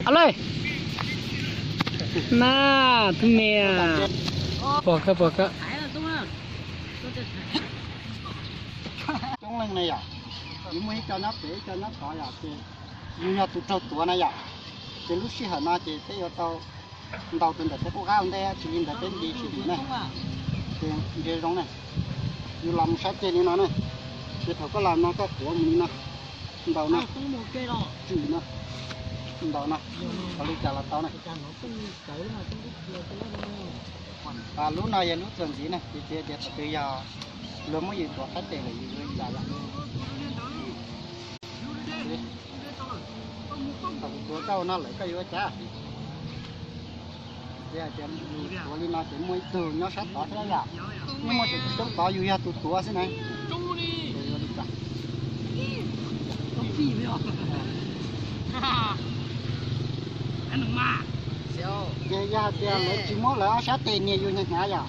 Au le. Na, tus me. Pom kawg, pom kawg. Coob leej na yom, yus muaj ib co nyob pem ib co nyob tod yom, ces yus yog tus raug tuav na yom, ces lub sij hawm no ces peb yuav tau ntaus tus ntawm peb qub qab ua ntej, tsis li ntawd peb nti tsis dim na, ces nce zoo na. Yus los mus sab ceg li no na, ces thaum koj los no koj quav mus li no, ntaus no, tswm no, ntaus no, tau li cas los tau na. Lub no yog lub txuas ntxiv na, ces txiv tias thaum twg yog luag muab yus tuav qab tes lawm yus yuav li cas lawm. Thaum kuv tuav koj ua no lawm koj yuav ua cas? Ces hais tias yus tuav li no ces muaj ib tug nyob sab tod thiab yom, yeej muaj coob coob tod yus yog tus tuav xwb na. Ces yuav li cas? Ces yog hais tias lawv tsis muab lawv ob sab tes nias yus hnyav hnyav yom,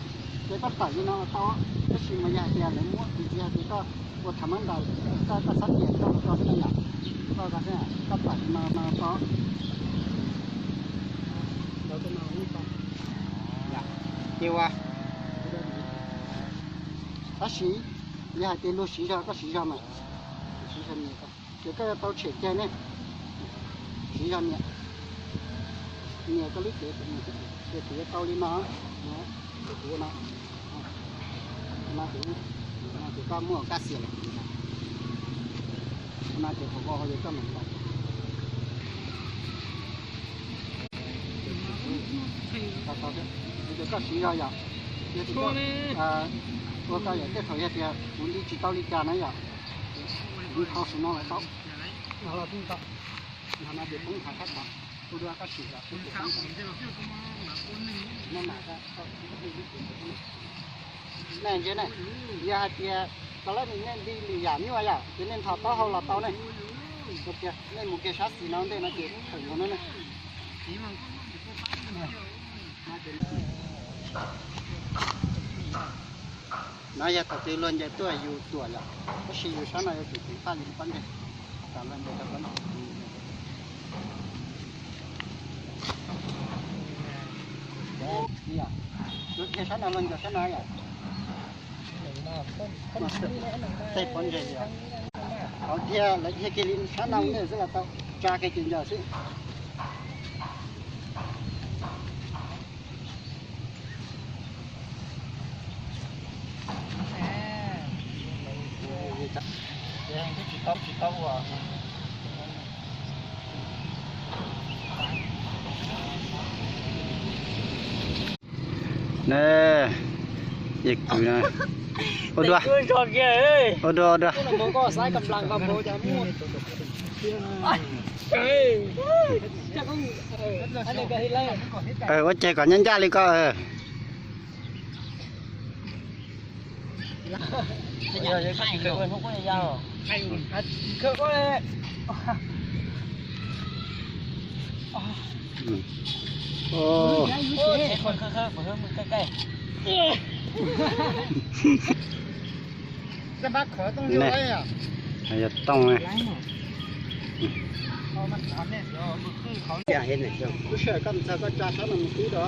ces koj tawm li no los tau, tab sis mas yog hais tias lawv muab ces txiv hais tias koj ua tham mab ntais, koj koj txhob nias koj ua ko xwb na yom, koj ko xwb, koj tawm li no no tau. Ces ua, tab sis yog hais tias luag siv zog koj siv zog mas, siv zog nias ko, ces koj yuav tau tshem kiag ne, siv zog nias, nias koj lub cev, ces kuv yuav tau li no, ces kuv ua no, no ces koj muaj kab xiam lawm, no ces thaum ko yog koj mam ntais. Ces koj siv zog yom, yog tias ua ko yom, tej thaum yog tias kuv nti tsis tau li cas na yom, kuv thau su no lawm tau, no los tau, no ces poob nthav sab tod, kuv dua koj sim yom, kuv sim poob nthav. Nej ntsia ne, yog hais tias tau lawm nej nti lwm yam nyuaj yom, ces nej nthos taub hau los tau ne. Tias nej mus kiag sab xis no ntej no ces tawm mus no ne. No yog thaum twg luag ncaws tuaj yus tuam yom, tab sis yus sab no yuav tsum ceev faj yus pob ntseg, kom luag ncaws rau pob ntseg. Yog, luag dhia sab no luag ncaws sab no yom. Tej pob ntseg li os. Thaum dhia lawv dhia kiag li sab no ntej xwb los tau, tsa kiag ces ncaws xwb. Tsis tau, tsis tau ua. Ne, yawg kwv na. Ua dua. Ua dua, ua dua. Ua ceg kom ncaj ncaj li ko. Yog tooj. Lub sij hawm koj mus txog koj tsa sab no mus tib do.